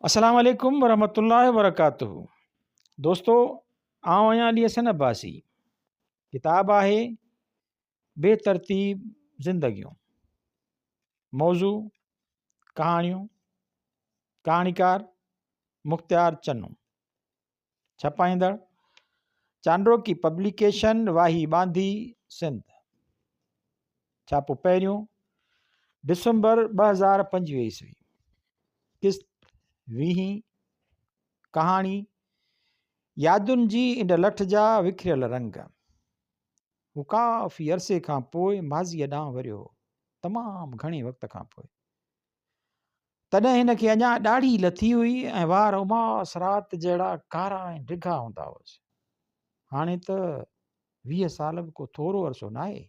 السلام عليڪم ورحمة الله وبرڪاته دوستو آئون آهيان علي حسن عباسي ڪتاب آهي بي ترتيب زندگيون موضوع ڪهاڻيون ڪهاڻيڪار مختيار چنو ڇپائيندڙ چانڊوڪي پبليڪيشن واهي ٻانڌي سنڌ ڇاپو پهريون ڊسمبر 2025 عيسوي قسط ويهين ڪهاڻي يادن جي انڊ لٺ جا وکريل رنگ هو ڪافي عرصي کان پوء ماضيء ڏانهن وريو هو تمام گهڻي وقت کان پوء تڏهن هن کي اڃا ڏاڙهي لٿي هئي ۽ وار اماس رات جهڙا ڪارا ۽ ڊگها هوندا هئس. هاڻي ته 20 سال به ڪو ٿورو عرصو ناهي.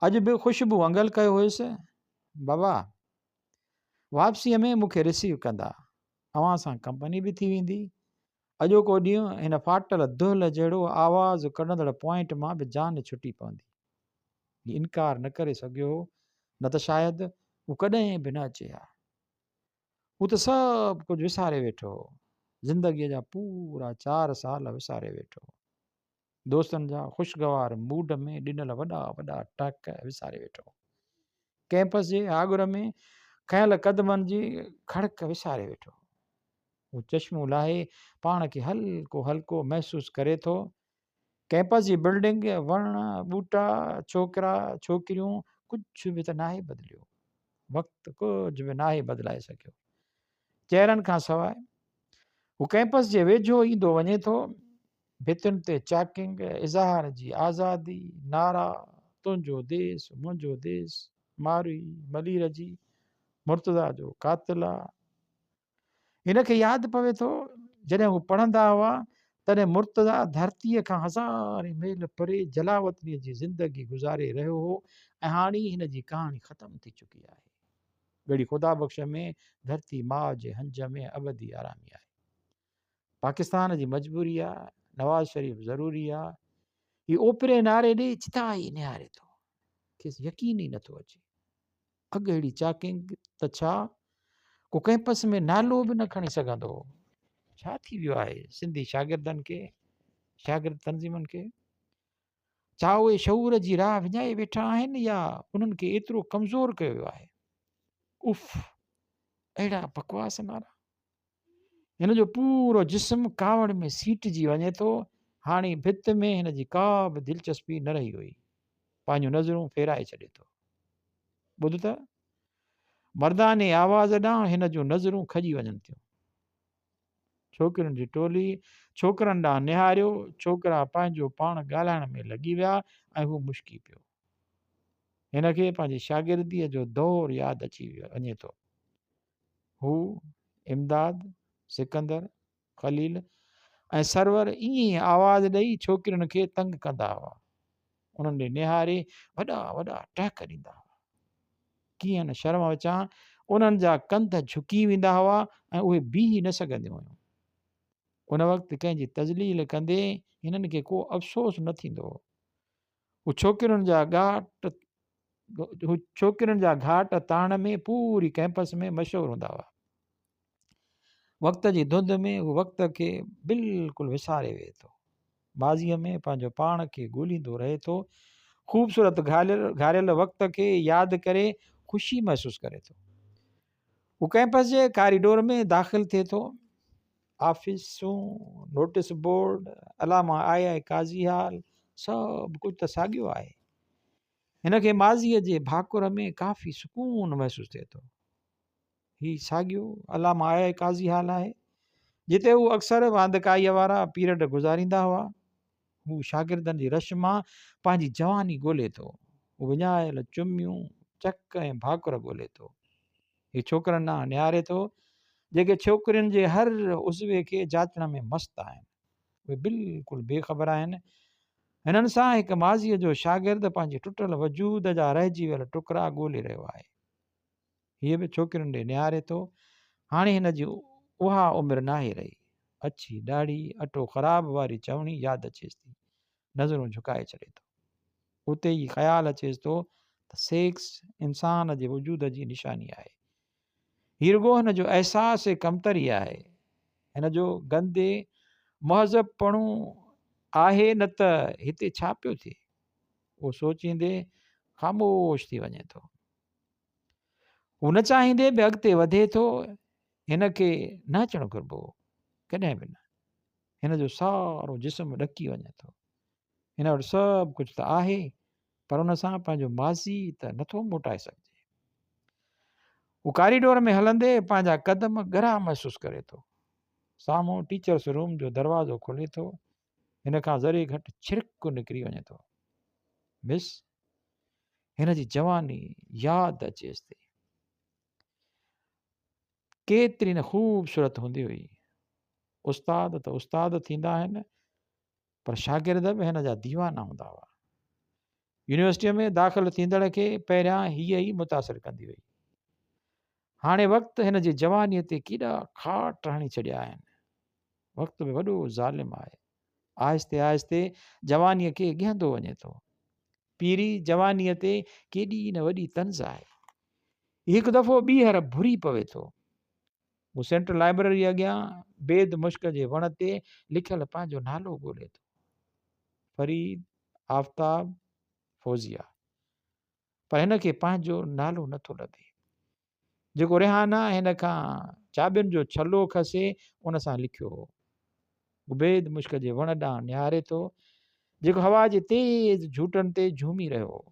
اڄ به خوشبو انگل ڪيو هيس، بابا! واپسيء ۾ مون کي رسيو ڪندا. اوهان سان ڪمپني به ٿي ويندي. اڄوڪو ڏينهن هن ڦاٽل دهل جهڙو آواز ڪڍندڙ پوائنٽ مان به جان ڇٽي پوندي. هي انڪار نه ڪري سگهيو هو، نه ته شايد هو ڪڏهن به نه اچي ها. هو ته سڀ ڪجهه وساري ويٺو هو. زندگيء جا پورا چار سال وساري ويٺو هو. دوستن جا خوشگوار موڊ ۾ ڏنل وڏا وڏا ٽهڪ وساري ويٺو هو. ڪئمپس جي آڳر ۾ کنيل قدمن جي کڙڪ وساري ويٺو هو. هو چشمو لاهي پاڻ کي هلڪو هلڪو محسوس ڪري ٿو. ڪئمپس جي بلڊنگ، وڻ، ٻوٽا، ڇوڪرا، ڇوڪريون ڪجهه به ته ناهي بدليو. وقت ڪجهه به ناهي بدلائي سگهيو. چهرن کان سواء هو ڪئمپس جي ويجهو ايندو وڃي ٿو. ڀتين تي چاڪنگ، اظهار جي آزادي، نعرا، تنهنجو ديس، منهنجو ديس، ماروي، ملير جي، مرتضيٰ جو قاتل آ. هن کي ياد پوي ٿو جڏهن هو پڙهندا هئا تڏهن مرتضيٰ ڌرتيء کان هزارين ميل پري جلاوطنيء جي زندگي گذاري رهيو هو ۽ هاڻي هن جي ڪهاڻي ختم ٿي چڪي آهي. ڳڙهي خدا بخش ۾ ڌرتي ماء جي هنج ۾ ابدي آرامي آهي. پاڪستان جي مجبوري آ، نواز شريف ضروري آ. هي اوپري نعري ڏي چتائي نهاري ٿو. کيس يقين ئي نٿو اچي. اڳ اهڙي چاڪنگ ته ڇا ڪو ڪئمپس ۾ نالو به نه کڻي سگهندو هو. ڇا ٿي ويو آهي سنڌي شاگردن کي، شاگرد تنظيمن کي؟ ڇا اهي شعور جي راهه وڃائي ويٺا آهن يا انهن کي ايترو ڪمزور ڪيو ويو آهي؟ اف! اهڙا بڪواس نعرا! هن جو پورو جسم ڪاوڙ ۾ سيٽجي وڃي ٿو. هاڻي ڀت ۾ هن جي ڪا به دلچسپي نه رهي هئي. پنهنجون نظرون ڦيرائي ڇڏي ٿو. ٻڌ ته! مرداني آواز ڏانهن هن جون نظرون کڄي وڃن ٿيون. ڇوڪرين جي ٽولي ڇوڪرن ڏانهن نهاريو. ڇوڪرا پنهنجو پاڻ ڳالهائڻ ۾ لڳي ويا ۽ هو مشڪي پيو. هن کي پنهنجي شاگرديء جو دور ياد اچي وڃي ٿو. هو، امداد، سڪندر، خليل ۽ سرور ائين ئي آواز ڏئي ڇوڪرين کي تنگ ڪندا هئا. انهن ڏي نهاري وڏا وڏا ٽهڪ ڏيندا هئا. ڪيئن نه شرم وچان انهن جا ڪنڌ جهڪي ويندا هئا ۽ اهي بيهي نه سگهنديون هيون. ان وقت ڪنهن جي تذليل ڪندي هنن کي ڪو افسوس نه ٿيندو هو. هو ڇوڪرين جا ڳاٽ هو ڇوڪرين جا گهاٽ تاڻ ۾ پوري ڪئمپس ۾ مشهور هوندا هئا. وقت جي ڌنڌ ۾ هو وقت کي بلڪل وساري ويهي ٿو. ماضيء ۾ پنهنجو پاڻ کي ڳوليندو رهي ٿو. خوبصورت گهاريل وقت کي ياد ڪري خوشي محسوس ڪري ٿو. هو ڪئمپس جي ڪاريڊور ۾ داخل ٿئي ٿو. آفيسون، notice board, Allama I I Kazi hall سڀ ڪجهه ته ساڳيو آهي. هن کي ماضيء جي ڀاڪر ۾ ڪافي سڪون محسوس ٿئي ٿو. هي ساڳيو علامه آء آء قاضي هال آهي، جتي هو اڪثر واندڪائيء وارا پيرڊ گذاريندا هئا. هو شاگردن جي رش مان پنهنجي جواني ڳولي ٿو. هو وڃايل چميون، چڪ ۽ ڀاڪر ڳولي ٿو. هي ڇوڪرن ڏانهن نهاري ٿو، جيڪي ڇوڪرين جي هر عضوي کي جاچڻ ۾ مست آهن. اهي بلڪل بي خبر آهن. هنن سان هڪ ماضيء جو شاگرد پنهنجي ٽٽل وجود جا رهجي ويل ٽڪرا ڳولي رهيو آهي. هيء به ڇوڪرين ڏي نهاري ٿو. هاڻي هن جي اها عمر ناهي رهي. اڇي ڏاڙهي، اٽو خراب واري چوڻي ياد اچيس ٿي. نظرون جهڪائي ڇڏي ٿو. اتي ئي خيال اچيس ٿو ته سيڪس انسان جي وجود جي نشاني آهي. هي رڳو هن جو احساس ڪمتري آهي. هن جو گندي مهذب پڻو آهي نه ته هتي ڇا پيو ٿئي؟ اهو سوچيندي خاموش ٿي وڃي ٿو. هو نه چاهيندي به اڳتي وڌي ٿو. هن کي نه اچڻ گهربو هو، ڪڏهن به نه. هن جو سارو جسم ڏڪي وڃي ٿو. هن وٽ سڀ ڪجهه ته آهي، پر ان سان پنهنجو ماضي ته نٿو موٽائي سگهجي. هو ڪاريڊور ۾ هلندي پنهنجا قدم ڳرا محسوس ڪري ٿو. سامهون ٽيچرس روم جو دروازو کلي ٿو. هن کان ذري گهٽ ڇرڪ نڪري وڃي ٿو. مس! هن جي جواني ياد اچيس ٿي. ڪيتري نه خوبصورت هوندي هئي. استاد ته استاد ٿيندا آهن، پر شاگرد به هن جا ديوانا هوندا هئا. يونيورسٽيء ۾ داخل ٿيندڙ کي پهريان هيء ئي متاثر ڪندي هئي. هاڻي وقت هن جي جوانيء تي ڪيڏا کاٽ هڻي ڇڏيا آهن. وقت به وڏو ظالم آهي. آهستي آهستي جوانيء کي ڳهندو وڃي ٿو. پيري جوانيء تي ڪيڏي نه وڏي طنز آهي. هي هڪ دفعو ٻيهر ڀري پوي ٿو. هو سينٽرل لائبريري اڳيان بيد مشڪ جي وڻ تي لکيل پنهنجو نالو ڳولي ٿو. فريد، آفتاب، فوزيه. پر هن کي پنهنجو نالو نه ٿو لڀي. جيڪو ريحانه هن کان چاٻين جو ڇلو کسي ان سان لکيو هو. هو بيد مشڪ جي وڻ ڏانهن نهاري ٿو، جيڪو هوا جي تيز جهوٽن تي جهومي رهيو هو.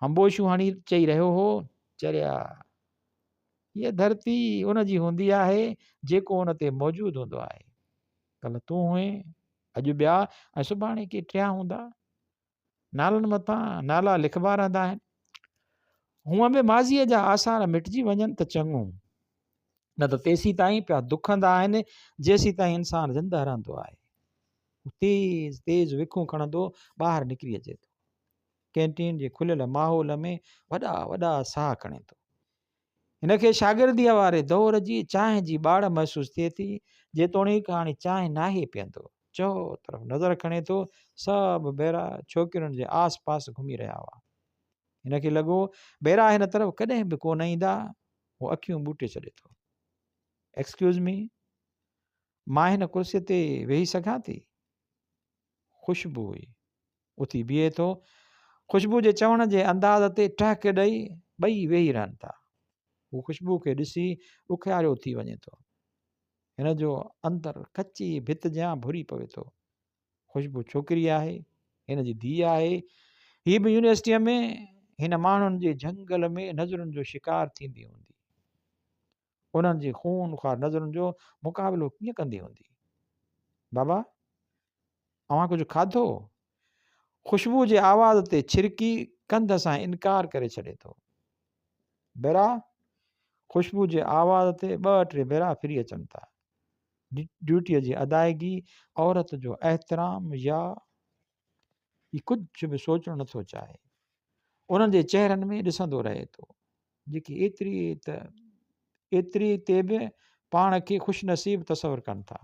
هنبوشيون هڻي چئي رهيو هو، چريا! هيء ڌرتي ان جي هوندي آهي، جيڪو ان تي موجود هوندو آهي. ڪلهه تون هئين، اڄ ٻيا ۽ سڀاڻي ڪي ٽيان هوندا. نالن مٿان نالا لکبا رهندا آهن. هونء به ماضيء جا آثار مٽجي وڃن ته چڱو، نه ته تيسيتائين پيا دکندا آهن، جيسيتائين انسان زنده رهندو آهي. هو تيز تيز وکون کڻندو ٻاهر نڪري اچي ٿو. ڪينٽين جي کليل ماحول ۾ وڏا وڏا ساهه کڻي ٿو. هن کي شاگرديء واري دور جي چانهه جي ٻاڙ محسوس ٿئي ٿي، جيتوڻيڪ هاڻي چانهه ناهي پيئندو. چؤطرف نظر کڻي ٿو، سڀ بيرا ڇوڪرين جي آس پاس گهمي رهيا هئا. هن کي لڳو، بيرا هن طرف ڪڏهن به ڪو نه ايندا. هو اکيون ٻوٽي ڇڏي ٿو. ايڪسڪيوز مي، مان هن ڪرسيء تي ويهي سگهان ٿي؟ خوشبو هئي. اٿي بيهي ٿو. خوشبو جي چوڻ جي انداز تي ٽهڪ ڏئي ٻئي ويهي رهن ٿا. هو خوشبو کي ڏسي ڏکياريو ٿي وڃي ٿو. هن جو اندر ڪچي ڀت جيان ڀري پوي ٿو. خوشبو ڇوڪري آهي، هن جي ڌيء آهي. هي به يونيورسٽيء ۾ هن ماڻهن جي جهنگل ۾ نظرن جو شڪار ٿيندي هوندي. انهن جي خون خوار نظرن جو مقابلو ڪيئن ڪندي هوندي؟ بابا، اوهان ڪجهه کاڌو؟ خوشبو جي آواز تي ڇرڪي ڪنڌ سان انڪار ڪري ڇڏي ٿو. ڀيرا! خوشبو جي آواز تي ٻه ٽي ڀيرا ڦري اچن ٿا. ڊيوٽيء جي ادائگي، عورت جو احترام يا هي ڪجهه به سوچڻ نٿو چاهي. انهن جي چهرن ۾ ڏسندو رهي ٿو. جيڪي ايتري ته ايتري تي به پاڻ کي خوش نصيب تصور ڪن ٿا.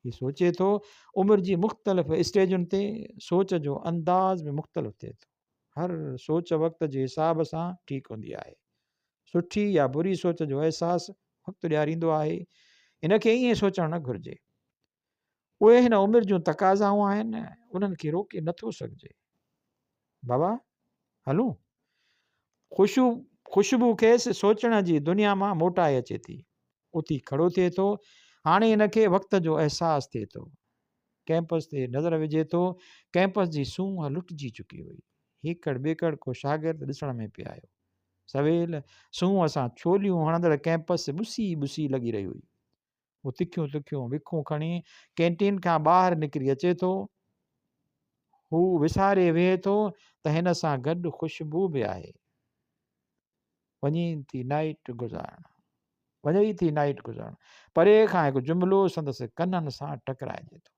هي سوچي ٿو عمر جي مختلف اسٽيجن تي سوچ جو انداز به مختلف ٿئي ٿو. هر سوچ وقت جي حساب سان ٺيڪ هوندي آهي. سٺي يا بري سوچ جو احساس وقت ڏياريندو آهي. هن کي ائين سوچڻ نه گهرجي. اهي هن عمر جون تقاضائون آهن، انهن کي روڪي نٿو سگهجي. بابا هلون؟ خوشبو کيس سوچڻ جي دنيا مان موٽائي اچي ٿي. اٿي کڙو ٿئي ٿو. هاڻي هن کي وقت جو احساس ٿئي ٿو. ڪئمپس تي نظر وجهي ٿو. ڪئمپس جي سونهن لٽجي چڪي هئي. هيڪڙ ٻيڪڙ ڪو شاگرد ڏسڻ ۾ پئي آيو. سويل سونهن سان ڇوليون هڻندڙ ڪئمپس ٻسي ٻسي لڳي رهي هئي. هو تکيون تکيون وکون کڻي ڪينٽين کان ٻاهر نڪري اچي ٿو. هو وساري ويهي ٿو ته هن سان گڏ خوشبو به آهي. وڃي ٿي نائيٽ گذارڻ. وڃي ٿي نائيٽ گذارڻ. پري کان هڪ جملو سندس ڪنن سان ٽڪرائجي ٿو.